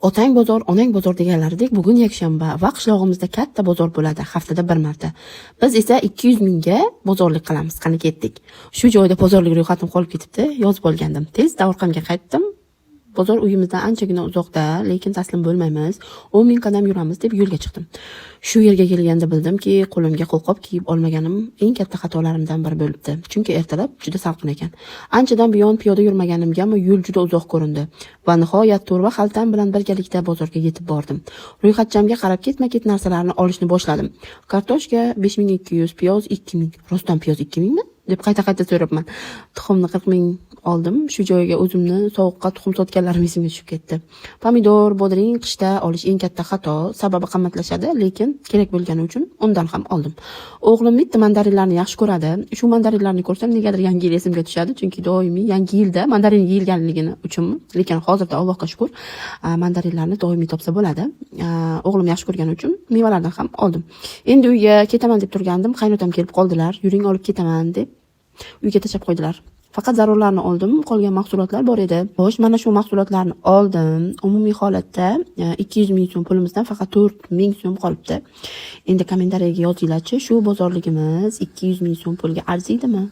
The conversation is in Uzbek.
Otang bozor, onang bozor deganlaridek, bugun yakshanba va qishlog'imizda katta bozor bo'ladi haftada bir marta. Biz esa 200 mingga bozorlik qilamiz. Qani, ketdik. Shu joyda bozorlik ro'yxatim qolib ketibdi, yozib olgandim. Tezda orqamga qaytdim. Bozor uyimizdan anchagina uzoqda, lekin taslim bo'lmaymiz. 10 ming qadam yuramiz deb yo'lga chiqdim. Shu yerga kelganda bildimki, qo'limga qo'lqop kiyib olmaganim eng katta xatolarimdan biri bo'libdi. Chunki ertalab juda salqin ekan. Anchadan buyon piyoda yurmaganimgami, yo'l juda uzoq ko'rindi. Va nihoyat to'rva xaltam bilan birgalikda bozorga yetib bordim. Ro'yxatchamga qarab ketma-ket narsalarni olishni boshladim. Kartoshka 5200, piyoz 2000. Rostdan piyoz 2000 mi? Deb qayta-qayta so'rabman. Tuxumni 40 ming oldim. Shu joyga o'zimni sovuqqa tuxum sotganlarim esimga tushib ketdi. Pomidor, bodring qishda olish eng katta xato, sababi qimmatlashadi, lekin kerak bo'lgani uchun undan ham oldim. O'g'lim mitti mandarinlarni yaxshi ko'radi. Shu mandarinlarni ko'rsam, negadir Yangi yil esimga tushadi, chunki doimiy Yangi yilda mandarin yeyilganligini uchunmi? Lekin hozirda, Allohga shukur, mandarinlarni doimiy topsa bo'ladi. O'g'lim yaxshi ko'rgani uchun mevalardan ham oldim. Endi uyga ketaman deb turgandim, qaynotam kelib qoldilar. "Yuring, olib ketaman", deb uyga tashlab qo'ydilar. Faqat zarurlarni oldim, qolgan mahsulotlar bor edi. Xo'sh, mana shu mahsulotlarni oldim. Umumiy holatda 200 ming so'm pulimizdan faqat 4 ming so'm qolibdi. Endi kommentariyaga yozinglarchi, shu bozorligimiz 200 ming so'm pulga arziydimi?